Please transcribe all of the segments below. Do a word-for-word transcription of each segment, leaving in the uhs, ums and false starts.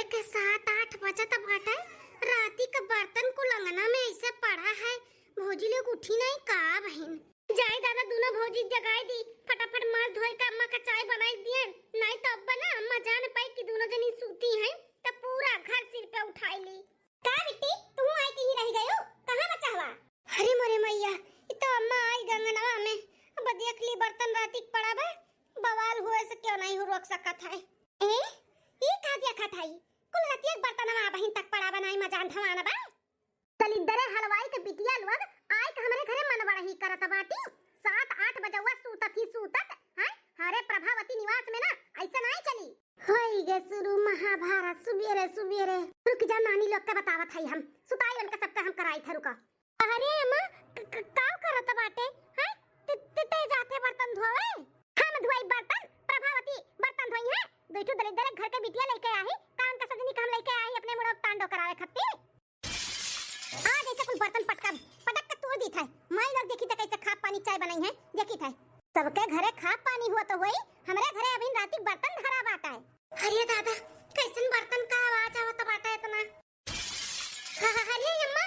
के सात आठ बजत बाटे, राती के बर्तन कुल अंगना में ऐसे पड़ा है, भौजी लोग उठी नहीं का बहिन? जाए दादा, दोनों भौजी जगाए दी, फटाफट मार धोए के अम्मा का चाय बनाई दिए, नहीं तो अब ना अम्मा जान पाई कि दोनों जनी सूती हैं, तो पूरा घर सिर पे उठाई ली। का बिट्टी, तू आई कहीं रह गयो, कहाँ बचा हुआ? अरे मोरे मैया, ई तो अम्मा आई गंगनवा में, अब देख ली बर्तन राती के पड़ा बा, बवाल हुए से क्यों नहीं रोक सकत है। ए, ई का देखत है? कुल रतिया के बर्तनवा अबहिन तक पड़ा बा, नाई मजान धवान बा। दलिद्दरे हलवाई के बिटिया लोग आए के हमरे घरे मन बड़ही करत बाटी। सात आठ बजउआ सूतत ही सूतत, हैं? हरे प्रभावती निवास में ना ऐसे नाई चली। होई गे शुरू महाभारत सुबेरे सुबेरे। रुक जा, नानी लोग के बतावत हई हम। सुताई उनके सबके हम कराई थे, रुका। अरे अम्मा, क-, क-, काव करत बाटे? हैं? ते, ते, ते जाते बर्तन धोवे? हम धोई बर्तन? प्रभावती बर्तन धोई है? दुई ठो दलिद्दर घर के बिटिया लेके आही, काम का सजनी का हम लेके आही अपने मुड़ो तांडो करावे खातिर? आज ऐसे कुल बर्तन पटका, पटक के तोड़ दी थे। माई लोग देखी थे कैसे खा पानी चाय बनाई है, देखी थे। सबके घरे खा पानी हुआ तो होई, हमरे घरे अभी राती बर्तन धरा बाटा है। अरे दादा, कैसन बर्तन का आवाज आवत बाटा इतना? अरे अम्मा,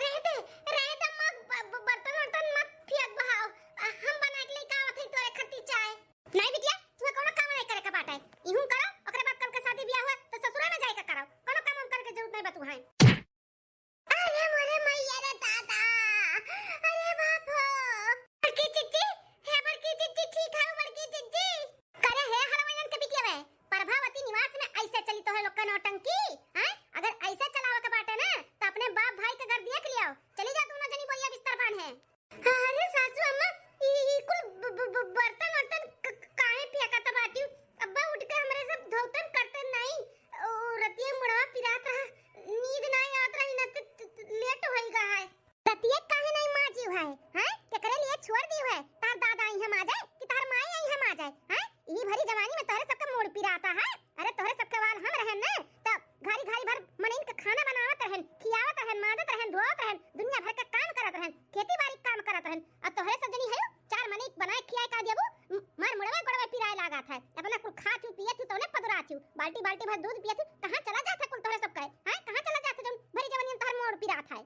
रह दे, रह दे अम्मा, ब-, ब-, बर्तन वर्तन मत फेंक बहाव। हम बना के लेके आवत हई तोरे खातिर चाय। नहीं बिटिया, तुहे कौनो काम नहीं करे के बाटे। इहूं करो, ओकरे बाद कल के शादी ब्याह हुआ तो ससुरा में जाए के करो। कौनो काम हम करे के जरूरत नहीं बा तुहां। अरे मोरे मैया रे दादा, अरे बाप हो। बड़की चिच्ची, हे बड़की चिच्ची, ठीक है बड़की चिच्ची? करे हे हलवाइयन के बिटिया में, प्रभावती निवास में ऐसे चली तो है लोग का नौटंकी, हैं? अगर ऐसे चलावे के बाटे ना, तो अपने बाप भाई के घर देख लियो। चली जा दोनों जनी बोरिया बिस्तर बांधे। अरे सासू अम्मा, ई, ई कुल ब-, ब-, ब-, बर्तन वर्तन क-, क-, काहे फेंकत बाटियो? अब्बा उठ के हमरे सब धोतन करते नहीं। ओ, रतिया मुड़वा पिरात रहा, नींद नहीं आवत रही ना, त, त, त, लेट होई गा है। रतिया काहे नहीं माजियो है, हैं? केकरे लिए छोड़ दियो है? तार दादा आई हम आ जाए कि तार माई आई हम आ जाए, हैं? ई भरी जवानी में तोहरे सबके मूड़ पिराता है। अरे तोहरे सबके वाल हम रहन न, त घारी घारी भर मनइन के खाना बनावत रहन, खियावत रहन, माजत रहन, धोवत रहन, दुनिया भर के काम करत रहन, खेती बारी के काम करत रहन। और तोहरे सब जनी हयो, चार मनई बनाए खियाए का देबू, म-, मार मुड़वे गोड़वे पिराए लागत है। अपना कुल खात हूँ, पियत हूँ, तौने पदुरात हूँ, बाल्टी बाल्टी भर दूध पियत हूँ, कहाँ चला जात है कुल तोहरे सबके? हैं, कहाँ चला जात है जौन भरी जवानी में तोहर मूड़ पिरात है?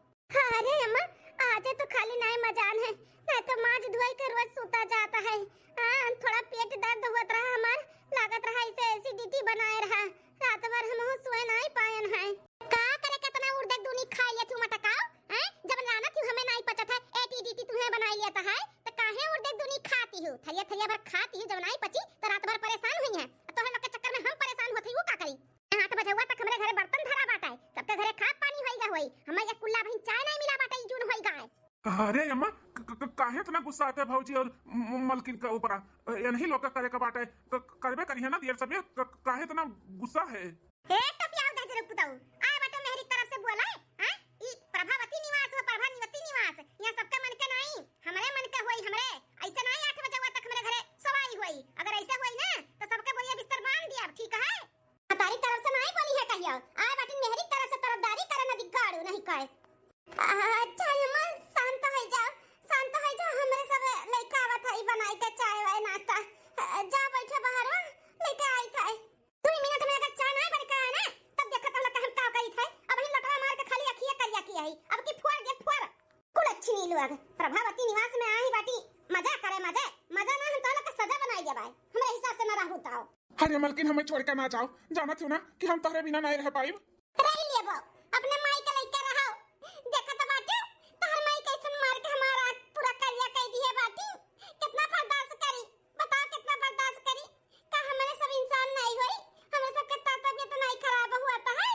अरे अम्मा, आजे तो खाली नाय मजान है, नाय तो माज धोई के रोज सूता जाता है। हाँ, थोड़ा पेट दर्द होत रहा हमार, लागत रहा इसे एसिडिटी बनाए रहा। रात भर हमहू सोए नाय पायन है। का करे केतना उर्दे दूनी खाई लेत हूँ मटकाओ, हैं? जब जानत हूँ हमें नाय पचत है, एसिडिटी तुम्हें बनाई लेता है, तो काहे उर्दे दूनी खाती हूँ? थरिया थरिया भर खाती हूँ, जब नाय पची तो रात भर परेशान हुई है। तोहरे लोग के चक्कर में हम परेशान होत हई, वो का करी? आठ बजे हुआ तक हमरे घरे बर्तन धरा बाटे, सबके घरे खा पानी होई गा होई, हमें एक कुल्ला बहिन चाय नहीं मिला बाटे, ई जून होई गा है। अरे अम्मा, क-, क-, क-, काहे इतना गुस्सा आता है भौजी और म-, मलकिन का ऊपर? अ, इन्हीं लोग का करे का बाटे, क-, क-, करबे करिए ना देर सबेर, क-, क-, काहे इतना गुस्सा है? ए टपिया गजर पुताऊ, आए बाटे मेहरी तरफ से बोला है, हाँ? ई प्रभावती निवास हो, प्रभावती निवास, यहाँ सबका मन के नहीं, हमरे मन के होई, हमरे। ऐसे नहीं आठ बजे हुआ तक हमरे घरे सवाई होई, अगर ऐसे होई ना तो सबके बोरिया बिस्तर बांध दिया, ठीक है? तारी तरफ से नाई बोली है कहियो। आए बाटिन मेहरी तरफ से तरफदारी करे न दिखाड़ू नहीं कहे। अच्छा अम्मा, शांत हो जाओ, शांत हो जाओ। हमरे सब लइका आवत है बनाई के चाय वाय नाश्ता। जा बैठे बाहर में, लेके आई थे। दो मिनट में अगर चाय ना बन के आए ना, तब देखत हम का करी थे। अब ही लटवा मार के खाली अखिए करिया की है। अब की फोड़ दे फोड़। कुल अच्छी नहीं लोग प्रभावती निवास में आई बाटी, मजा करे मजे। मजा ना हम तो लोग के सजा बनाई देबाई। हमरे हिसाब से ना रहू ताओ। अरे मलकिन, हमें छोड़ के ना जाओ, जानत हो ना कि हम तोहरे बिना नहीं रह पाइब। रह लेबो, अपने माई के लइका रहो। देखत बाटू, तोहर माई कैसन मार के हमारा पूरा करिया कई दिए बाटी। कितना बर्दाश्त करी, बताओ कितना बर्दाश्त करी? का हमरे सब इंसान नहीं होई? हमरे सब के त-, तबीयत नहीं खराब हुआ था है?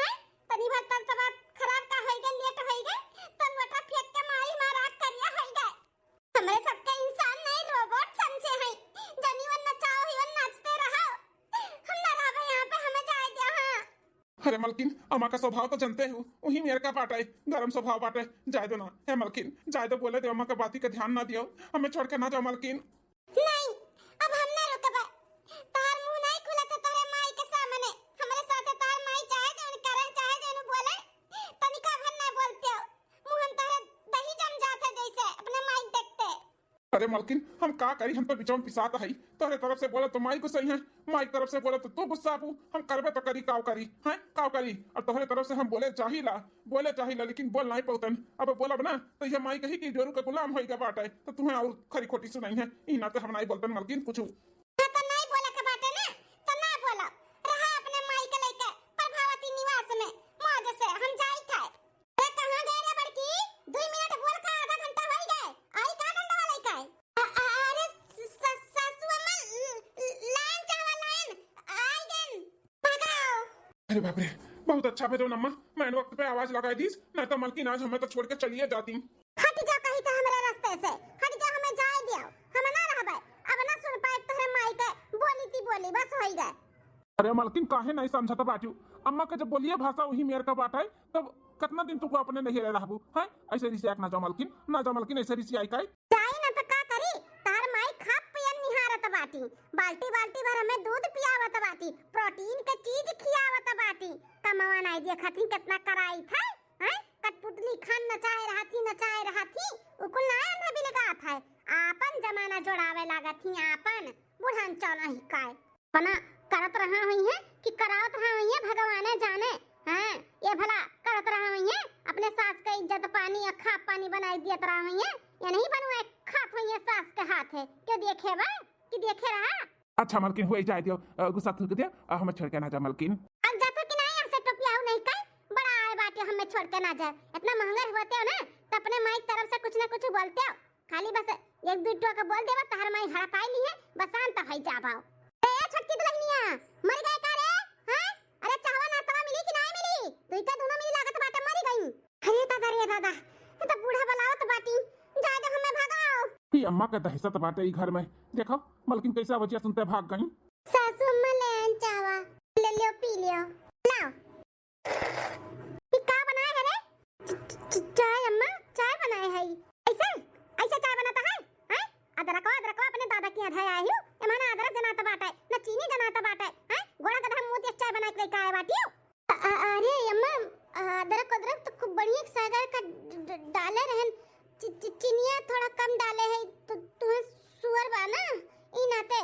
हैं? तनी भर तल तबात खराब का होई गए, लेट होई गए, तो लोटा फेंक के मारी मारा करिया होई गए। हमरे सबके इंसान नहीं, रोबोट समझे हैं। जनी वन नचाओ ही वन नाचते रहो। हम ना रहबे यहाँ पे, हमें जाए दो। हाँ। अरे मलकिन, अम्मा का स्वभाव तो जानते हो, वही मेर का बाटे, गरम स्वभाव बाटे। जाए दो ना, हे मलकिन, जाए दो, बोले दो अम्मा का बाती का ध्यान ना दियो, हमें छोड़ के ना जाओ मलकिन। नहीं, अब हम ना रुकबे। तार मुंह नहीं खुला था तोरे माई के सामने। हमरे साथे तार माई चाहे जौन करे, चाहे जौन बोले, तनिका भर ना बोलते हो। मुंह हम तोहरे दही जम जात है जैसे अपने माई के देखते। अरे मलकिन, हम का करी, हम तो बिचौन पिसात हई। तोहरे तरफ से बोले तो माई गुस्सई है, माई तरफ से बोले तो तू गुस्साबू। हम करबे तो करी, काव करी, हैं, काव करी? और तोहरे तरफ से हम बोले चाहिला, बोले चाहिला, लेकिन बोल नाई पौतन। अब बोलब ना तो ये माई कही कि जोरू के गुलाम होई गए बाटे, तो तुम्हें और खरी खोटी सुनाई है। ई नाते हम नाई बोलतन मलकिन कुछ। हाँ, तो नाई बोले के बाटे ना, तो ना बोलब। रहा अपने माई के लेके प्रभावती निवास में मौज से, हम जाई थे। अरे कहाँ गए रे बड़की? दुई मिनट बोल का आधा घंटा होई गए। आई का डंडवा लेके? अ-, अ-, अरे स-, स-, सासू अम्मा, ल-, ल-, लाइन चाहवा लाइन। आई गन। भगाओ। अरे बाप रे, बहुत अच्छा भजो अम्मा, मैं वक्त पे आवाज लगाई दीस, नहीं तो मलकिन आज हमें तो छोड़ के चलिए जाती। हट जा कहीं तो हमरे रास्ते से, हट जा, हमें जाए दियो, हम ना रहबे। अब ना सुन पाए तोहरे माई के बोली ती बोली, बस होई गए। अरे मलकिन, काहे नहीं समझत बाटू? अम्मा के जब बोलिए भाषा वही मेर का बाटे, तब कितना दिन तुको अपने नहीं रह रहबू, हैं? ऐसे रिसियाक ना जाओ मलकिन, ना जाओ मलकिन, ऐसे रिसियाई काई? जाई ना तो का करी? तार माई खाप पियन निहारत बाटी, बाल्टी बाल्टी भर हमें दूध पियावत बाटी, प्रोटीन के चीज खियावत बाटी। कमवा नहीं दिया खातिर कितना कराई था, हैं? कठपुतली खान नचाए रहती, नचाए रहती, उकुल ना अंधा बिलगात है। आपन जमाना जोड़ावे लागत ही, आपन बुढ़न चौना ही काय। अपना करत रहा हुई है कि करावत रहा हुई है, भगवाने जाने। हाँ, ये भला करत रहा हुई है, अपने सास के इज्जत पानी या खाप पानी बनाई दियत रहा हुई है, ये नहीं बनवाए खात हुई है सास के हाथ है। क्यों देखे बा कि देखे रहा? अच्छा मलकिन, हुए जाए दियो, अ, गुस्सा थूक दियो, अ, हमें छोड़ के ना जा मलकिन। अब जातो कि नहीं, हमसे टोपिया हो नहीं कई, बड़ा आए बाटे हमें छोड़ के ना जाए। इतना महंगे होते हो ना, तो अपने माई की तरफ से कुछ ना कुछ बोलते हो। खाली बस एक दू टोका बोल देवा, तहर माई हड़काई ली है, बस शांत भई जाबाओ। ए छोटकी दुल्हनिया, मर गए का रे? हाँ? अरे चाहवा नाश्तवा मिली कि नहीं मिली? दुई का दोनों मिली लागत बाटे मरी गई। अरे दादा रे दादा, ये तो बूढ़ा बलावत बाटी, जाए दे हमें भगाओ। ई अम्मा के दहशत बाटे ई घर में। देखो मलकिन कैसे आवाजिया सुनते भाग गई। सासू अम्मा ले आन चाहवा, ले लियो पी लियो, लाओ। ई का बनाए है रे? च-, च-, चाय अम्मा, चाय बनाए है। ऐसे? ऐसे चाय बनाता है? हैं? अदरकवा, अदरकवा अपने दादा के यहाँ धया आयु। एमा ना अदरक जनात बाटे, ना चीनी जनात बाटे। हैं? गोड़ा गधा मुँह चाय बना के लेके आए बाटियो। अ-, अ-, अरे अम्मा, अदरक, अदरक तो खूब बढ़िया सागर का ड-, ड-, डाले रहन। चि-, चि-, चिनिया थोड़ा कम डाले है, तो तुम्हें सुअर बा ना, ई नाते।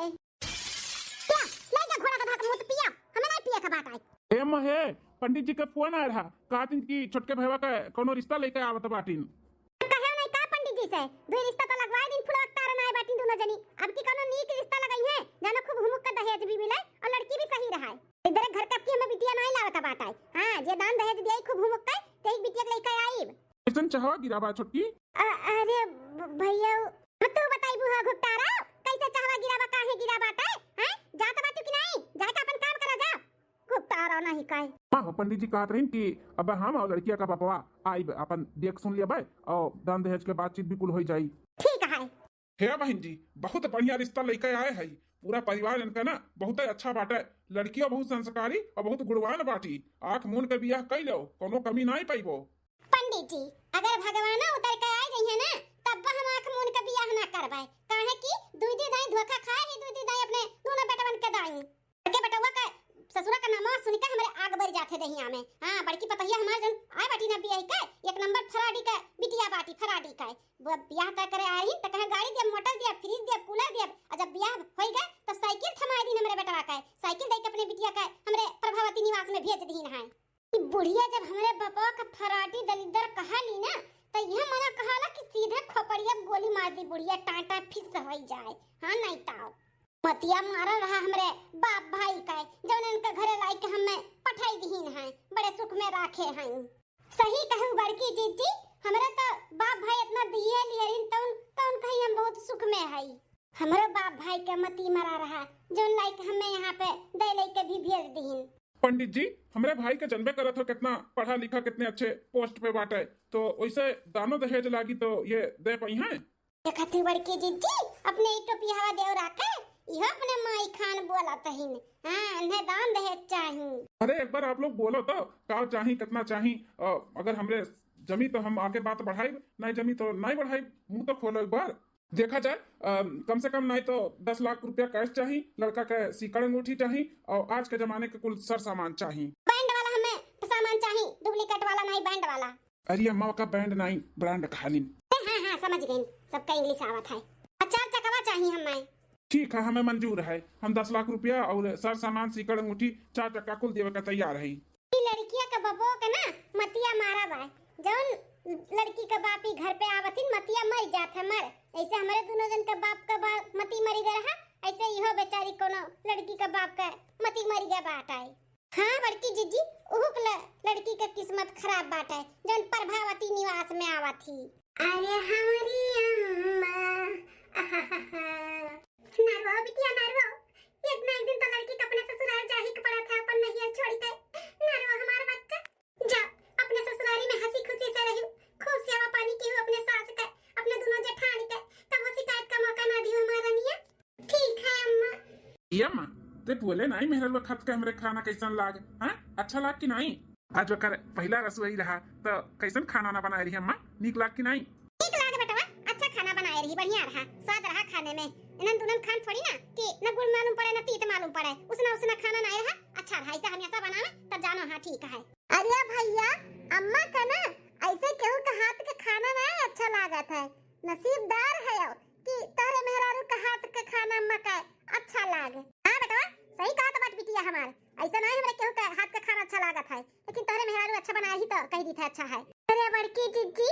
पिया, ले जा घोड़ा गधा के मुंह पिया, हमें नहीं पिए के बात आई। ए महे, पंडित जी के फोन आए रहा, कहत कि छोटके भैया का कोनो रिश्ता लेके आवत बाटिन। कहे नहीं का पंडित जी से, दुई रिश्ता तो लगवाए दिन फुलवा के तारन आए बाटिन दोनों जनी। अब की कोनो नीक रिश्ता लगई है, जानो खूब हुमुक के दहेज भी मिले और लड़की भी सही रहा है। इधर घर का की हमें बिटिया नहीं लावत बात आई। हाँ, जे दान दहेज दिया खूब हुमुक के, ते ही बिटिया के लेके आईब। कैसन चाहवा गिरा बा छोटकी? अ-, अरे भ-, भैया, तू बताइबू हो घुपटारा, कैसे चाहवा गिरा बा, काहे गिरा बाटे? हैं? जात बाटू कि नहीं? जाके अपन काम करा जा। घुपटारा नहीं काहे। हाँ हो, पंडित जी कहत रहिन कि अब हम और लड़किया का बपवा आइब, अपन देख सुन लेबे और दान दहेज के बातचीत भी कुल हो जाई। ठीक है। हे बहिन जी, बहुत बढ़िया रिश्ता लेके आए है। पूरा परिवार इनका ना बहुत ही अच्छा बाटे। लड़कियों बहुत संस्कारी और बहुत गुणवान बाटी। आँख मून के बियाह कई लो, कोनो कमी नहीं पाइबो। पंडित जी, अगर भगवाना उतर के आ जाइए ना, तब हम आँख मून के बियाह ना करबे, काहे कि दुई दी दाई धोखा खाए ही, दुई दी दाई अपने दोनों बेटवन के दाई। बड़के बेटवा का ससुरा का नामवा सुन के हमरे आग बर जाथे दहिया में। हाँ, बड़की पतहिया हमार जन आए बाटी ना बियाह के, एक नंबर फराडी का बिटिया बाटी, फराडी का। वो बियाह तय करे आए ही तो कहे गाड़ी दिया, मोटर दिया, फ्रिज दिया, कूलर दिया। और जब बियाह होई गए तो साइकिल थमाए दिन हमरे बेटवा का, साइकिल दे के अपने बिटिया का हमरे प्रभावती निवास में भेज दीन है। ई बुढ़िया जब हमरे बपवा का फराटी दलिद्दर कहा ली ना, त यह मना कहाला कि सीधे खोपड़िया गोली मार दी बुढ़िया, टाटा फिस होई जाए। हाँ, नहीं ताओ। मतिया मारल रहा हमरे बाप भाई का, जौन इनके घरे लाई के हमें पठाई दीन है, बड़े सुख में राखे हैं। सही कहू बड़की जीजी, हमरे तो बाप भाई इतना दिए लिहरिन, तौन, तौन कहीं हम बहुत सुख में हई। हमरो बाप भाई के मती मरा रहा, जौन लाइक हमें यहाँ पे दे लेके भी भेज दीन। पंडित जी, हमरे भाई के जनबे करत हो, कितना पढ़ा लिखा, कितने अच्छे पोस्ट पे बाटे, तो वैसे दानो दहेज लागी तो ये दे पाई हैं? देखत ही बड़की जीजी, अपने ई टोपिया हवा देव राखे, इहो अपने माई खान बोला तहिन। हाँ, इन्हें दान दहेज चाही। अरे एक बार आप लोग बोलो तो, का चाही, कितना चाही? अ, अगर हमरे जमी तो हम आगे बात बढ़ाई, नहीं जमी तो नहीं बढ़ाई। मुंह तो खोलो एक बार। देखा जाए, अ, कम से कम नहीं तो दस लाख रुपया कैश चाही, लड़का के सीकड़ अंगूठी चाही, और आज के जमाने के कुल सर सामान चाही। बैंड वाला हमें सामान चाही, डुप्लीकेट वाला नहीं, बैंड वाला। अरे अम्मा का बैंड नहीं, ब्रांड खालिन। ए, हाँ, हाँ, समझ गई, सबका इंग्लिश आवत है। नहीं हमें। ठीक है, हमें मंजूर है। हम दस लाख रुपया और सर सामान, सीकड़, अंगूठी, चार चक्का कुल देवे का तैयार है। ई लड़किया के बबो के ना मतिया मारा बा, जौन लड़की के बाप ई घर पे आवतिन मतिया मर जात है मर। ऐसे हमरे दोनों जन के बाप के बा-, मती मरी गए रहा, ऐसे इहो बेचारी कोनो लड़की के बाप के मती मरी गए बाटे। हाँ बड़की जीजी, उहू के ल-, लड़की के किस्मत खराब बाटे, जौन प्रभावती निवास में आवत ही। अरे हमरी अम्मा, आहाहा। नरवा बिटिया नरवा, एक ना एक दिन तो लड़की के अपने ससुराल जाही के पड़त है, अपन नैहर छोड़ के। नरवा हमार बच्चा, जा अपने ससुरारी में हंसी खुशी से रहियो, खूब सेवा पानी कियो अपने सास के, अपने दोनों जेठानी के, तब वो शिकायत का मौका ना दियो हमारा निया। ठीक है अम्मा। ए अम्मा, ते बोले नाई मेहररुआ खात के हमरे खाना कैसन लाग, हाँ? अच्छा लाग कि नाई? आज ओकर पहिला रसोई रहा, त कैसन खाना ना बनाए रही अम्मा? नीक लाग कि नाई? नीक लाग बेटवा, अच्छा खाना बनाए रही, बढ़िया रहा, स्वाद रहा खाने में। इन्हन दुनन खान थोड़ी ना कि न गुड़ मालूम पड़े, न तीत मालूम पड़े, उसना उसना खाना नाई रहा, अच्छा रहा, ऐसा हमेशा बनावे, तब जानो हाँ ठीक है। अरे भैया, अम्मा का ना ऐसे केहू के हाथ के खाना ना अच्छा लागत है, नसीबदार है कि तोहरे मेहरारू के हाथ के खाना अम्मा का अच्छा लागे। हाँ बेटवा, सही कहत बाटे बिटिया हमार। ऐसा नाई हमरे केहू के हाथ के खाना अच्छा लागत है, लेकिन तोहरे मेहरारू अच्छा बनाए ही तो कह दी थे अच्छा है। अरे बड़की जिज्जी,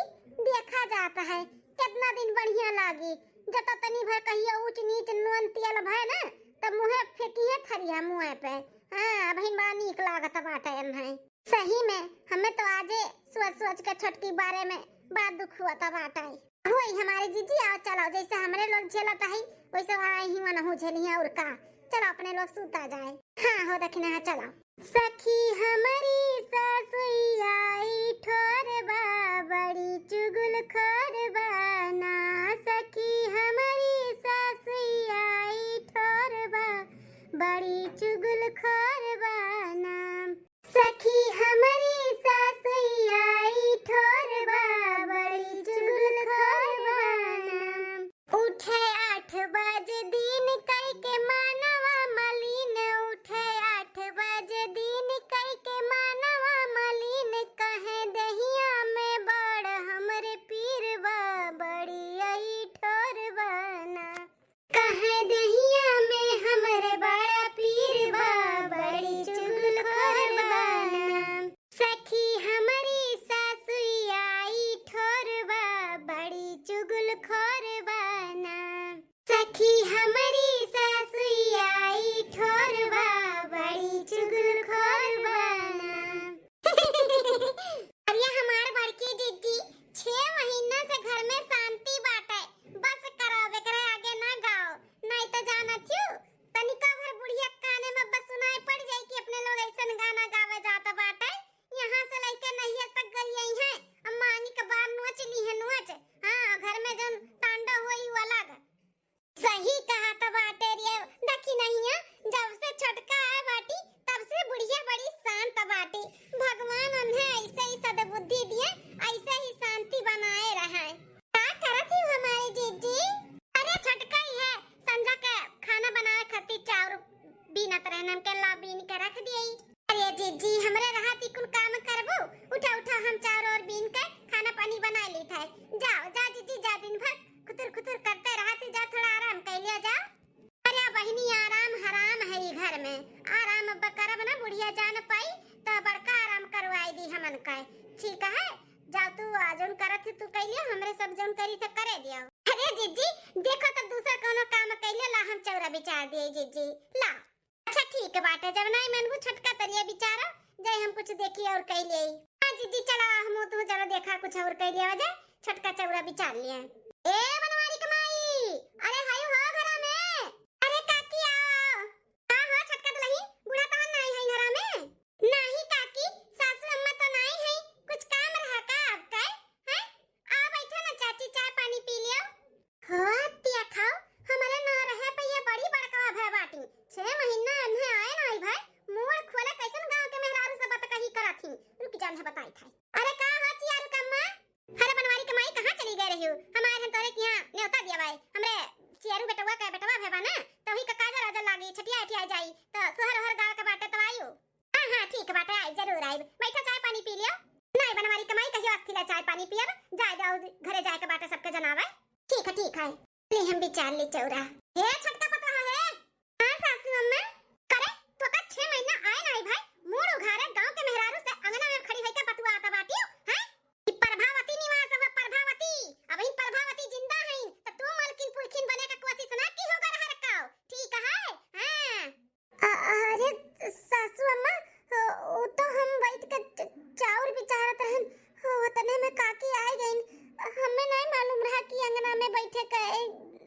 देखा जात है, कितना दिन बढ़िया लागी। जब तो तनी भर कहियो ऊंच नीच नून तेल भय ना, तब मुँहे फेंकी है थरिया मुँहे पे। हाँ, अबहिन बड़ा नीक लागत बाटे एम्है। सही में, हमें तो आजे सोच सोच के छोटकी बारे में बड़ा दुख हुआ था बाटे। होई हमारे जीजी, आओ चलाओ, जैसे हमरे लोग झेलत हई, वैसे वहाँ ही वनहु झेली है और का। चलो अपने लोग सूता जाए। हाँ हो दखिना, हाँ चलाओ। सखी हमरी सासुई आई ठोर बा, बड़ी चुगलखोर बा ना। सखी हमरी सासुई आई ठोर बा, बड़ी चुगलखोर बा ना। सखी हमरी सासुई आई ठोर बा, बड़ी चुगलखोर बा ना। उठे आठ बजे दिन कई के मानवा मलिन, उठे आठ बजे दिन कई के मानवा मलिन, कहे दहिया में बड़ हमरे पीर बा, बड़ी आई ठोर बा ना। कहे दहिया में हमरे बड़ा पीर बा, बड़ी चुगलखोर बा ना। सखी हमरी सासुई आई ठोर बा, बड़ी चुगलखोर बा ना। सखी हमरी सासुई आई ठोर बा, बड़ी चुगलखोर बा ना। अरे हमार बड़की जिज्जी, छह महीना से घर में शांति बाटे, बस करो, एकरे आगे ना गाओ, नहीं तो जानत हूँ तनिका भर बुढ़िया काने में बस सुनाई पड़ जाई कि अपने लोग ऐसन गाना गावे जात बाटे। यहाँ से लइके नैहर तक गरियाई हैं, अम्मा आनी के बार नोच ली है नोच। हाँ, घर में जौन तांडव होई उ अलग। सही कहत बाटे रे, देखी नहीं है, जब से छोटका आए बाटी तब से बुढ़िया बड़ी शांत बाटी। भगवान उन्हें ऐसे ही सद्बुद्धि दिए, ऐसे ही शांति बनाए रहे। का करत ही हमारे जीजी? अरे छोटका ही है, संझा के खाना बनावे खातिर चाउर बीनत रहन, हमके ला बीन के रख दिए। अरे जीजी, हमरे रहत ई कुल काम करबू? उठा उठा हम चाउर और बीन के खाना पानी बना ली था। जाओ जा जीजी, जा, दिन भर खुतुर खुतुर करते रहत ही, जा थोड़ा आराम कर लिया जाओ। अरे बहिनी, आराम हराम है ई घर में, आराम अब करब ना, बुढ़िया जान पाई तो बड़का आराम करवाई दी हमन का। ठीक है, जाओ तू आ जौन करत ही तू कर लिया, हमरे सब जौन करी थे करे दियो। अरे जीजी, देखो तो दूसर कौनो काम कर लिया, ला हम चौरा बिचार दिए जीजी, ला। अच्छा ठीक बाटे, जब नाई मनबू छोटका तरिया बिचारा, जाए हम कुछ देखी और कह ले। हाँ जीजी चला, हम तू चलो देखा कुछ और कह लिया जाए, छोटका चौरा बिचार लिया। ए बनवारी के माई, अरे हाय हो घरा में, अरे काकी आओ। का हो छोटका दुलही, बूढ़ा तहन नाई है घरा में? नाही काकी, सासू अम्मा तो नाई है, कुछ काम रहा का आपका? हैं? आ बैठा ना चाची, चाय पानी पी लियो। हाँ, तिया खाओ, हमरे ना रहे पे ये बड़ी बड़का भय बाटी। छह महीना अन्हे आए ना आई भाई, मुंह खोले कैसन गांव के मेहरारू से बतकही करत ही। रुक जान है बताई था। अरे का हो चियारू कम्मा? अरे बनवारी के माई कहाँ चली गए रही हो? हमारे हम तोरे किहाँ न्योता दिया बाई। हमरे चियारू बेटवा का बेटवा भय बा ना, तो ही का काजर आजर लागी, छटिया अठिया जाई, तो सोहर ओहर गाँव के बाटे तो आयु। हाँ, हाँ, ठीक बाटे, आइब, जरूर आइब। बैठा, चाय पानी पी लियो। नाई बनवारी के माई कहियो अस्थि ला चाय पानी पियब, जाए दे, घरे जाए के बाटे सबके जनावे। ठीक है, ठीक है। ले हम भी चाल ले चौरा। हे छोटका पतोहा हे। हाँ सासू अम्मा। करे, तोका छह महीना आए नाई भाई, मूड़ उघारे गाँव के मेहरारू से अंगना में खड़ी होइके बतुआत बाटिउ, हैं? ई प्रभावती निवास हुआ, प्रभावती। अबहिन प्रभावती जिंदा हईन, त तू मलकिन पुरखिन बने के कोशिश ना किहो गरहर काओ, ठीक है? हाँ। अ-, अरे सासू अम्मा, उ तो हम बैठ के च-, चाउर बिचारत रहन, ओतने में काकी आइ गइन। हमें नहीं मालूम रहा कि अंगना में बैठे के,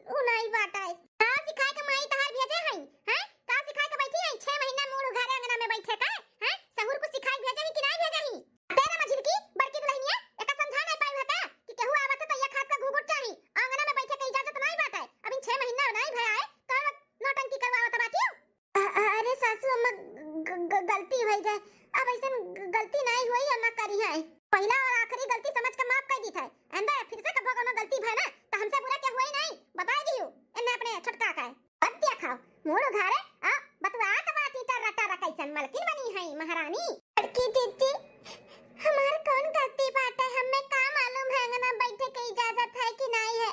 उ नहीं बाटइ। का सिखाए के माई तहार भेजे हई, हैं? का सिखाए के बैठी हई? छह महीना मूड़ उघारे अंगना में बैठे के, हैं? सहूर कुछ सिखाए के भेजे हई कि नहीं भेजे हई? तेरा मझिलकी बड़की दुल्हनिया, एका समझा नहीं पाई हता कि केहू आवत है तो एक हाथ का घूघूट चाही, अंगना में बैठे के इजाजत नहीं बाटइ। अबिन छह महीना नहीं भया है, कौन नौटंकी करवावत बाटिउ? अ-, अ-, अरे सासू अम्मा, ग-, ग-, गलती होइ गए। अब ऐसन ग-, गलती नहीं होई और ना करी है। पहला और आखिरी गलती समझ के माफ कर दी थे। आइंदा फिर से कभो कोनो गलती भय ना, तो हमसे बुरा के होई नहीं, बताई दियो। एन्ने अपने छोटका का है। अब देखा, मूड़ उघारे, आ, बतुआत बाटी टर्रा टर्रा कैसन मलकिन बनी है महारानी। बड़की जीजी, हमार कौन गलती बाटे? हमें का मालूम है अंगना बैठे के इजाजत है कि नहीं है?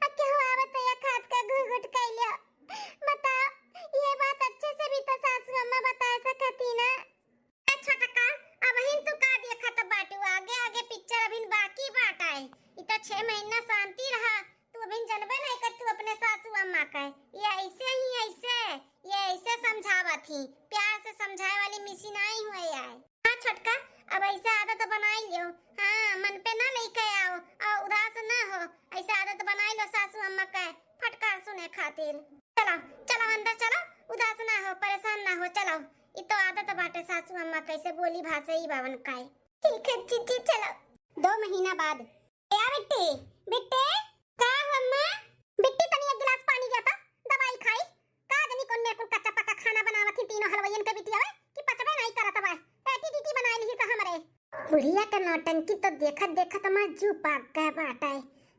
आ केहू आवत तो एक हाथ का घूघूट कइ लियो। बताओ, ये बात अच्छे से भी तो सासू अम्मा बता सकती ना। ए छोटका, अबहिन तू का देखत बाटू? आगे आगे पिक्चर अभिन बाकी बाटइ। इ तो छह महीना शांति रहा, तू अभिन जनबे नहीं कर तू अपने सासू अम्मा का। ये ऐसे ही ऐसे, ये ऐसे समझावत ही, प्यार से समझाए वाली मिसी नहीं हुए आए। हाँ छोटका, अब ऐसे आदत बनाई लियो। हाँ, मन पे ना लेके आओ और उदास ना हो, ऐसे आदत बनाई लो सासू अम्मा का फटकार सुने खातिर। चलो, चलो अंदर चलो, उदास ना हो, परेशान ना हो, चलो। इ तो आदत बाटे सासू अम्मा कैसे बोली भाषा ही बावन का है। ठीक है जीजी, चलो। दो महीना बाद। ए बिट्टी, बिट्टी, का हो अम्मा? बिट्टी तनी एक गिलास पानी दिया तो, दवाई खाई। का जनी कौन मेरे कुल कच्चा पक्का खाना बनावत ही तीनों हलवाइयन के बिटिया वे कि पचबे नहीं करत बा। एटी डीटी बनाई लिही तो हमरे। बुढ़िया के नौटंकी तो देखत देखत हमार जू पाक गए बाटे।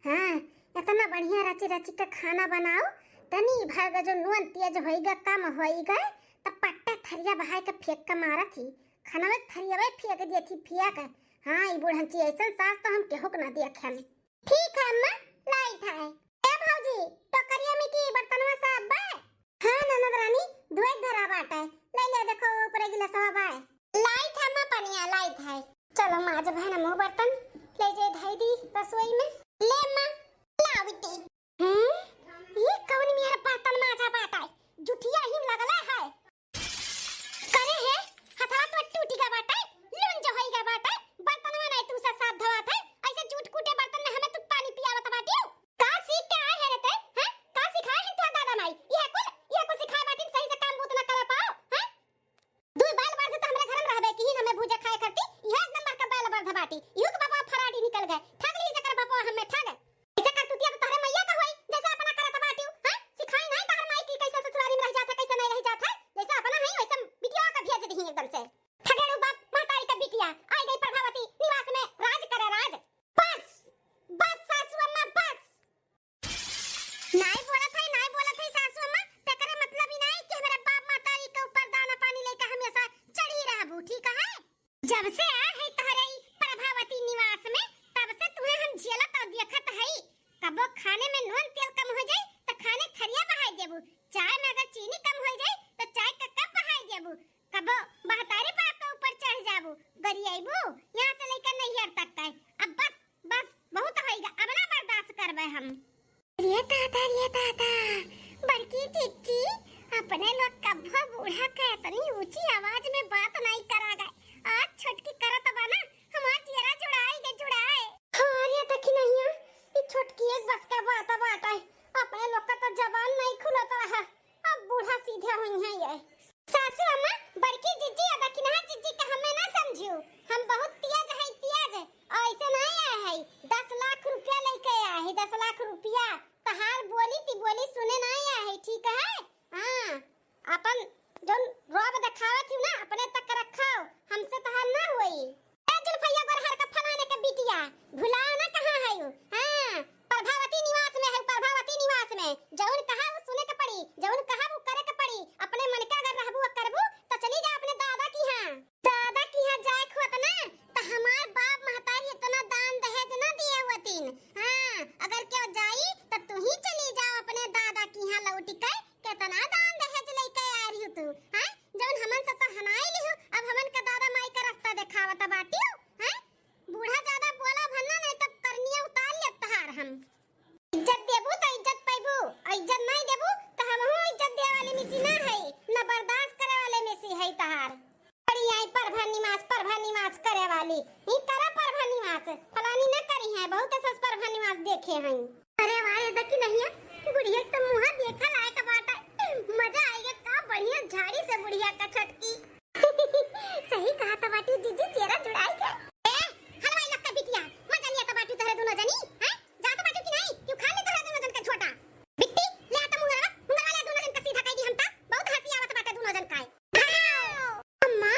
हाँ, इतना बढ़िया रची रची के खाना बनाओ, तनी भर के जो नून तेज होइगा, कम होइगा, त पट्टे थरिया बहाय के फेंक के मारत ही। खाना में थरिया फेंक दिया थी, फेंक। हाँ, ई बुढ़ंची ऐसन सास तो हम केहू के ना देखन। ठीक है अम्मा, लाइत है। ए भौजी, टोकरिया में की बर्तनवा साफ बा? हाँ ननद रानी, धोए धरा बाटे। ले ले, देखो ऊपरे गिलासवा बा। लाइत है अम्मा पनिया, लाइत है। चलो माज बहन मुँह बर्तन, ले जे धई दी रसोई में। ले अम्मा, लाओ बिट्टी। हम्म, ये कौन मेरा बर्तन माजा बाटे? जुठिया ही लगला है। करे हे, हथवा तो टूटी गा बाटे, लुंज होई गा बाटे, बर्तनवा नहीं तू से साफ धोवा थे, ऐसे जूठ कूटे बर्तन में हमें तू पानी पियावत बाटियो। का सीख के आए है रे ते, हैं? का सिखाए हैं तोर दादा माई? यह कुल, यह कुल सिखाए बाटिन सही से काम बूत ना करे पाओ, हैं? दुई बैल बरध तो हमरे घर में रहबे की ही ना, मैं भूजा खाए करती, यह एक नंबर का बैल बरध बाटी, इहू के बापा फराडी निकल गए, ठग ली से कर बापा हमें ठग। ऐसे करतूतिया तो तोहरे मइया का होई, जैसे अपना करत बाटिउ, हैं? सिखाई नाहीं तोहर माई की कैसे ससुरारी में रह जात है, कैसे नहीं रह जात है, जैसे अपना है वैसे बिटिया का भेज दीही एकदम से। ठगेड़ू बाप महतारी का बिटिया, आई गई प्रभावती निवास में राज करे राज। बस, बस सासू अम्मा बस। नाहीं बोलत है, नाहीं बोलत है सासू अम्मा, तेकरे मतलब ही नाहीं कि हमारे बाप महतारी के ऊपर दाना पानी लेके हमेशा चढ़ी रहबू, ठीक है? जब से आ है तोहरे ई प्रभावती निवास में, तब से तुहे हम झेलत और देखत हई। कबो खाने में नून तेल कम हो जाई, त खाने थरिया बहाई देबू। चाय में अगर चीनी कम हो जाई, त चाय का कप बहाई देबू। कबो महतारी बाप के ऊपर चढ़ जाबू, गरियाबू, यहाँ से लेकर नैहर तक का। अब बस, बस, बहुत होइगा, अब ना बर्दाश्त करबे हम। रे दादा, रे दादा, बड़की जिज्जी, अपने लोग कब्बो बूढ़ा के इतनी ऊंची आवाज में बात नहीं करा गए। आज छोटकी करत बा ना, हमार जियरा जुड़ाई के जुड़ाई। हाँ रे दखिनहिया, ई छोटकी एक बस का बात बाटे, अपने लोग का तो जबान नहीं खुलत रहा, अब बूढ़ा सीधे हुई है ये। सासू अम्मा, बड़की जिज्जी या दखिनहा जिज्जी का हमें ना समझियो, हम बहुत तेज है, तेज। ऐसे नहीं आए है, दस लाख रुपया लेके आए है, दस लाख रुपया। तहार बोली ती बोली सुने नहीं आए है, ठीक है? हाँ, अपन जोन रोब देखावत ही ना, अपने तक रखो। त बाटियो, हैं? बूढ़ा ज्यादा बोला भन्ना, नहीं तो करनिया उतार लेत तहार हम। इज्जत देबू त इज्जत पैबू, और इज्जत नहीं देबू त हमहू इज्जत देवे वाले में से ना है, न बर्दाश्त करे वाले में से है तहार। बड़ी आई परभा निवास, परभा निवास करे वाली। ई करा परभा निवास, फलानी न करी है, बहुत सस परभा निवास देखे हैं। अरे वाह, ये देखी नहीं है, बुढ़िया के तो मुँह देखा लायक बाटा। मजा आएगा, का बढ़िया झाड़ी से बुढ़िया का छटकी। सही कहा तो बाटी जीजी, चेहरा जुड़ाई के। ए, हलवाई लक्का बिटिया, मजा लिया तो बाटी तोहरे दोनों जनी, हैं? जा तो बाटी कि नहीं? क्यों खा ले तोहरे दोनों जन का छोटा? बिट्टी, ले आ तो मुंगरवा, मुंगरवा ले दोनों जन का सीधा कह दी हम ता, बहुत हंसी आवत बाटे दोनों जन का। अम्मा,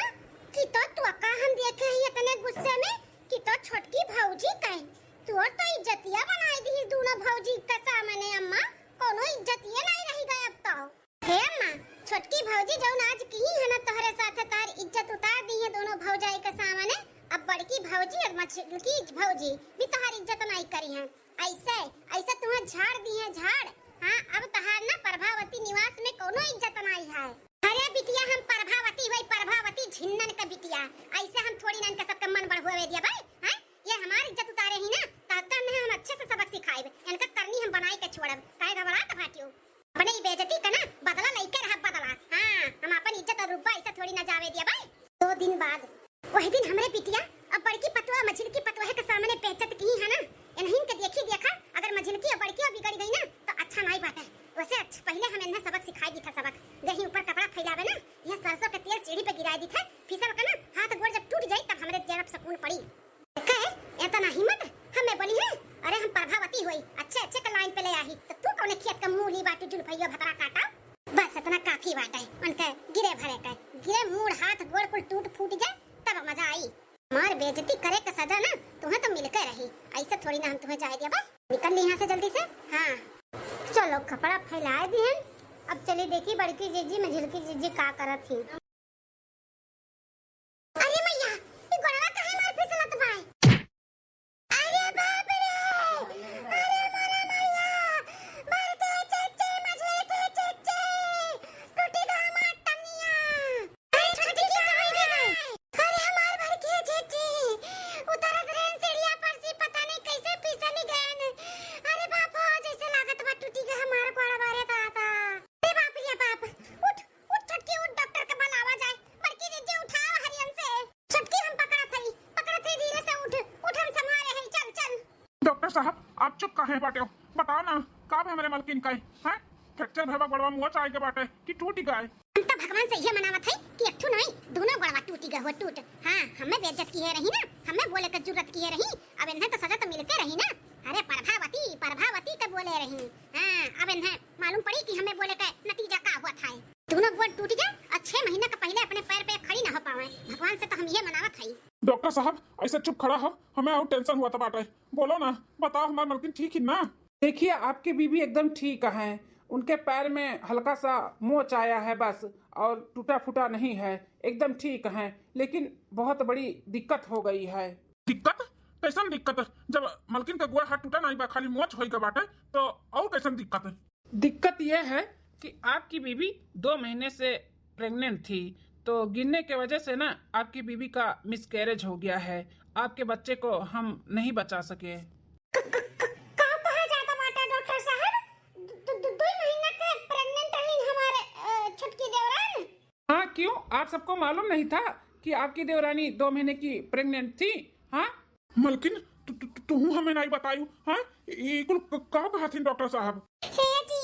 कि तो तू का हम देखे ही इतने गुस्से में कि तो छोटकी भौजी कहे, तोर तो इज्जतिया बनाई दी दोनों भौजी के सामने अम्मा, कोनो इज्जतिये नहीं रही गए अब तो। हे अम्मा, छोटकी भौजी जौन आज की है ना तोहरे साथ, तार इज्जत उतार दी है दोनों भौजाई के सामने। अब बड़की भौजी और मझलकी भौजी भी तोहार इज्जत नहीं करी हैं। ऐसे, ऐसे तुम्हें झाड़ दी है झाड़। हाँ, अब तहार ना प्रभावती निवास में कोनो इज्जत नहीं है। अरे बिटिया, हम प्रभावती वही प्रभावती झिन्नन का बिटिया, ऐसे हम थोड़ी ना इनका सबका मन बढ़ुआ दिया भाई। हैं? ये हमार इज्जत उतारे ही ना, तो कहते हैं हम अच्छे से सबक सिखाइब, इनका करनी हम बनाई के छोड़ब, काहे घबरात बाटियो? अपने ही बेइज्जती का ना बदला लइके रहा बदला। हाँ, हम अपन इज्जत और रुतबा ऐसे थोड़ी ना जावे दिया भाई। दो दिन बाद वही दिन हमरे बिटिया अब बड़की पतोह मझिलकी पतोह के सामने बेइज्जत की है ना, इन्हीं के देखी देखा अगर मझिलकी और बड़की और बिगड़ गई ना तो अच्छा नहीं बात है। वैसे अच्छा पहले हम इन्हें सबक सिखाई दी था सबक, गही ऊपर कपड़ा फैलावे ना, यह सरसों के तेल सीढ़ी पे गिराई दी था, फिसल का ना हाथ गोड़ जब टूट जाई तब हमरे जरब सकून पड़ी। कहे, इतना हिम्मत हमें बोली है? अरे हम प्रभावती होई, अच्छे अच्छे के लाइन पे ले आही, तो तू कौने खेत का मूली बाटू जुल्फैया भतरा काटा? बस इतना काफी बाटे, उनके गिरे भरे के, गिरे मूड़ हाथ गोड़ कुल टूट फूट जाए तब मजा आई। हमार बेइज्जती करे के सजा ना तुम्हें तो मिलके रही, ऐसे थोड़ी ना हम तुम्हें जाए दिया बा। निकल ली यहाँ से जल्दी से। हाँ चलो कपड़ा फैलाए दिहन, अब चली देखी बड़की जीजी मझिलकी जीजी का करत ही। अरे मैया, ई गोड़वा काहे मार फिसलत बाय? अरे बाप रे! अरे मोरा मैया! बड़के चच्चे, मझिलके चच्चे! टूटी गो हमार टंगिया! अरे छोटकी कहाँ गई? अरे हमार बड़के चच्ची! उतरत रहन सीढ़िया पर से पता नहीं कैसे फिसली गयन। अरे बाप हो, जैसे लागत बा टूटी गो हमार गोड़वा रे दादा। अरे बाप रे बाप! उठ, उठ छोटकी, उठ, डॉक्टर के बुलावा जाए। बड़की जीजी उठाओ हरियन से। छोटकी हम पकड़त हई, पकड़त हई, धीरे से उठ, उठ हम संभारे हई, चल, चल। डॉक्टर साहब, आप चुप काहे बाटे हो? बताओ ना, का भे हमरे मलकिन का है? हैं? फ्रैक्चर भवा गोड़वा मोच आए के बाटे कि टूट गए? हम तो भगवान से ये मनावत हई कि एक ठो नहीं, दोनों गोड़वा टूटी गए हो, टूट। हाँ, हमें बेइज्जत किहे रही ना, हमें बोले के जरूरत किहे रही, अब इन्हें तो सजा तो मिलते रही ना। अरे प्रभावती, प्रभावती के बोले रही। हाँ, अब इन्हें मालूम पड़ी कि हमें बोले के नतीजा का हुआ था। दोनों गोड़ टूट गए और छह महीना का पहले अपने पैर पे खड़ी ना हो पावे। भगवान से तो हम ये मनावत हई। डॉक्टर साहब, ऐसे चुप खड़ा हो, हमें और टेंशन हुआ था बाटे। बोलो ना, बताओ हमार मलकिन ठीक ही ना? देखिए, आपकी बीबी एकदम ठीक हैं, उनके पैर में हल्का सा मोच आया है बस, और टूटा फूटा नहीं है, एकदम ठीक हैं, लेकिन बहुत बड़ी दिक्कत हो गई है। दिक्कत? कैसन दिक्कत? जब मलकिन का गोड़ हाथ टूटा नहीं बा, खाली मोच होई के बाटे, तो और कैसन दिक्कत? दिक्कत यह है कि आपकी बीबी दो महीने से प्रेग्नेंट थी, तो गिरने के वजह से ना आपकी बीबी का मिसकैरेज हो गया है। आपके बच्चे को हम नहीं बचा सके। क-, क-, क-, का कहा जाता बाटे डॉक्टर साहब? दु-, दु-, दु-, दुई महीना के प्रेग्नेंट रही हमारे, अ, छोटकी देवरान। हाँ, क्यों? आप सबको मालूम नहीं था कि आपकी देवरानी दो महीने की प्रेग्नेंट थी? हाँ? मलकिन, तू, तू, तू, तू हमें नहीं बतायू, हाँ? ई कुल क-, का कहथिन डॉक्टर साहब? हे जी,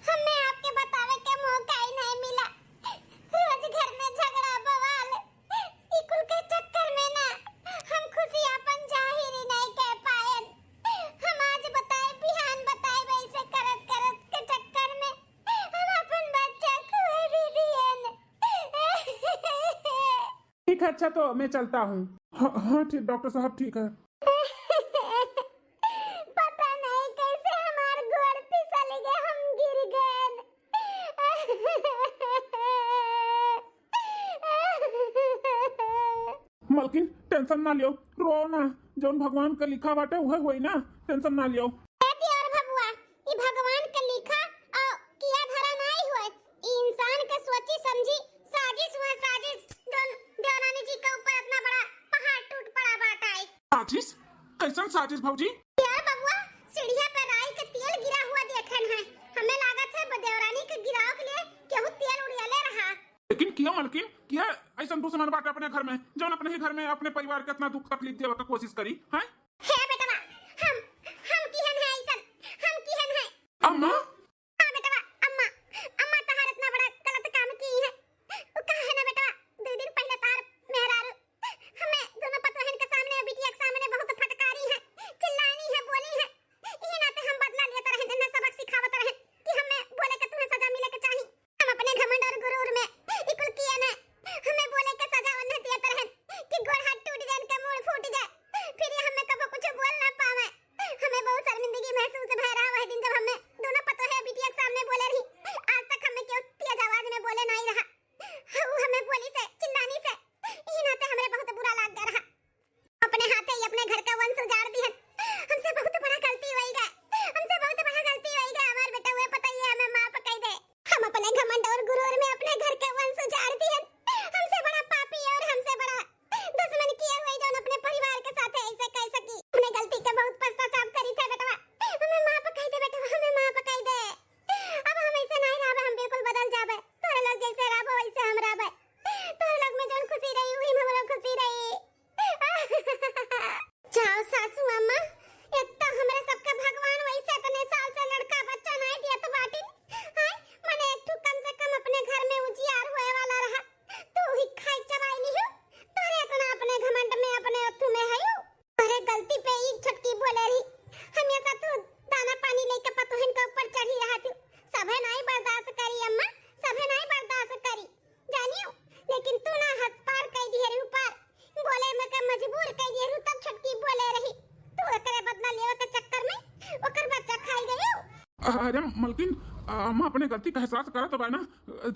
हमें आपके बतावे के मौका ही नहीं मिला। रोज घर में झगड़ा बवाल, ई कुल के चक्कर में ना हम खुशी अपन जाहिर ही नहीं कर पायन। हम आज बताए, बिहान बताए, वैसे करत करत के चक्कर में हम अपन बच्चा खोए भी दियन। ठीक है, अच्छा तो मैं चलता हूँ। हाँ, हाँ, ठीक, डॉक्टर साहब, ठीक है। पता नहीं कैसे हमार गोड़ फिसल गए, हम गिर गए। मलकिन, टेंशन ना लियो, रो ना, जौन भगवान का लिखा बाटे उहे होई ना, टेंशन ना लियो। ए दियर बबुआ, ई भगवान के लिखा और किया धरा नाई हुए, ई इंसान के सोची समझी साजिश हुए, साजिश। जौन देवरानी जी के ऊपर इतना बड़ा साजिश? कैसन साजिश भौजी? यार बबुआ, सीढ़िया पे राई के तेल गिरा हुआ देखन है। हमें लागत है देवरानी के गिराव के लिए केहू तेल उड़ियाले रहा। लेकिन किया मलकिन, किया ऐसन दुश्मन बाटे अपने घर में, जौन अपने ही घर में अपने परिवार के इतना दुख तकलीफ देवे के कोशिश करी, हैं? हे बेटवा, हम, हम किहन है ऐसन, हम किहन है? अम्मा? हाँ बेटवा, अम्मा, अम्मा तहार इतना बड़ा गलत काम की है। उ कहा है ना बेटवा, दो दिन पहले तार मेहरारू हमें दोनों पतोहन के सामने, बिटिया के सामने बहुत फटकारी है, चिल्लानी है, बोली है। इही नाते हम बदला लेत रहन, इन्हें सबक सिखावत रहन कि हमें बोले के तुम्हें सजा मिले के चाही। हम अपने घमंड और गुरूर में ई कुल किए न, हमें बोले के सजा उन्हें देत रहन कि गोड़ हाथ टूट जाए, इनके मूड़ फूट जाए, फिर ये हमें कबो कुछ बोल ना पावे। हमें बहुत शर्मिंदगी महसूस भय रहा वही दिन, जब हमें दोनों पतोहे बिटिया के सामने बोले रही। आज तक हमें केहू तेज आवाज में बोले नहीं रहा। उ हमें बोली से, चिल्लानी से, इही नाते हमरे बहुत बुरा लाग गया रहा। अपने हाथे ही अपने घर का वंश उजाड़ दिहन। हमसे बहुत बड़ा गलती होई गए, हमसे बहुत बड़ा गलती होई गए। हमार बेटा हुए पता ही है, हमें माफ कर दे। हम अपने घमंड और गुरूर में अपने घर के वंश उजाड़ दिहन। हमसे बड़ा पापी और हमसे बड़ा दुश्मन किए हुए जौन अपने परिवार के साथ ऐसे कह सकी। अपने गलती का बहुत पश्चाताप करी थे बेटवा। हमें माफ कर दे बेटवा, हमें माफ कर दे। अब हम ऐसे नहीं रहबे, हम बिल्कुल बदल जाबे। तोहरे लोग जैसे रहबो वैसे हम रहबे। तोहरे लोग में जौन खुशी रही वही में हमरो खुशी रही। जाओ सासू अम्मा, एक तो हमरे सबके भगवान वैसे इतने साल से लड़का बच्चा नहीं दियत बाटिन, हैं? मने एक ठो कम से कम अपने घर में उजियार होए वाला रहा, तू ही खाई चबाई लिहू। तोहरे इतना अपने घमंड में, अपने अथू में है यू। तोहरे गलती पे ई छोटकी बोले रही, हमेशा तू दाना पानी लेके पतोहन के ऊपर चढ़ी रहा तू। सभे नहीं बर्दाश्त करी अम्मा, सभे नहीं बर्दाश्त करी। जानियो, लेकिन तू ना हद पार कई दिहे रहू पार, बोले में के मजबूर कई दिहे रहू, तब छोटकी बोले रही। तू एकरे बदला लेवे के चक्कर में ओकर बच्चा खाई गयो। अरे मलकिन, अम्मा अपने गलती का एहसास करत बा ना,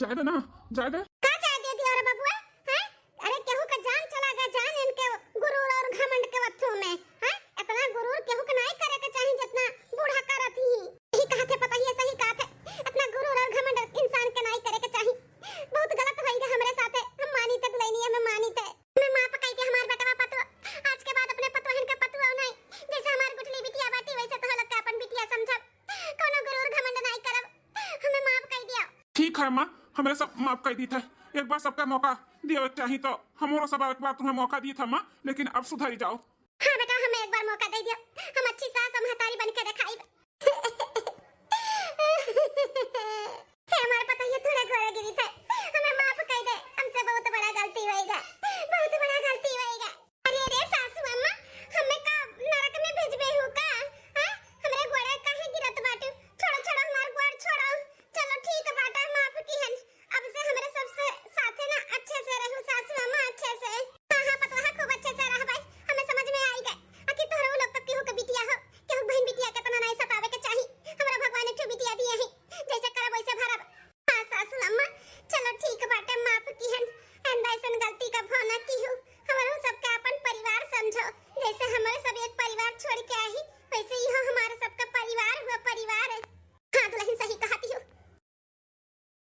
जाए दे ना, जाए दे। का जाए दे दिया रे बबुआ, हैं? अरे केहू का जान चला गया, जान इनके गुरूर और घमंड के वत्थों में, हैं? इतना गुरूर केहू के नाई करे के चाही जितना बूढ़ा करत ही। यही कहत है, पता ही है, सही कहत है, इतना गुरूर और घमंड इंसान के नाई करे के चाही। बहुत गलत होई गए हमरे साथे। हम मानी थे दुल्हनिया, हम मानी थे। हमें माफ कई दे हमार बेटवा पतोह। आज के बाद अपने पतोहन के पतोह नहीं, जैसे हमार गुठली बिटिया बाटी वैसे तोह लोग के अपन बिटिया समझब। कोनो गुरूर घमंड नहीं करब। हमें माफ कई दिया। ठीक है माँ, हमरे सब माफ कई दी थे। एक बार सबका मौका दियो चाही तो हमरो सब एक बार तुम्हें मौका दी था माँ, लेकिन अब सुधरी जाओ। हाँ बेटा, हमें एक बार मौका दे दियो, हम अच्छी सास और महतारी बन के दिखाई। हे हमारे पतोहिया, थोड़ा गोरे गिरी थे, हमें माफ कर दे, हमसे बहुत बड़ा गलती हुई।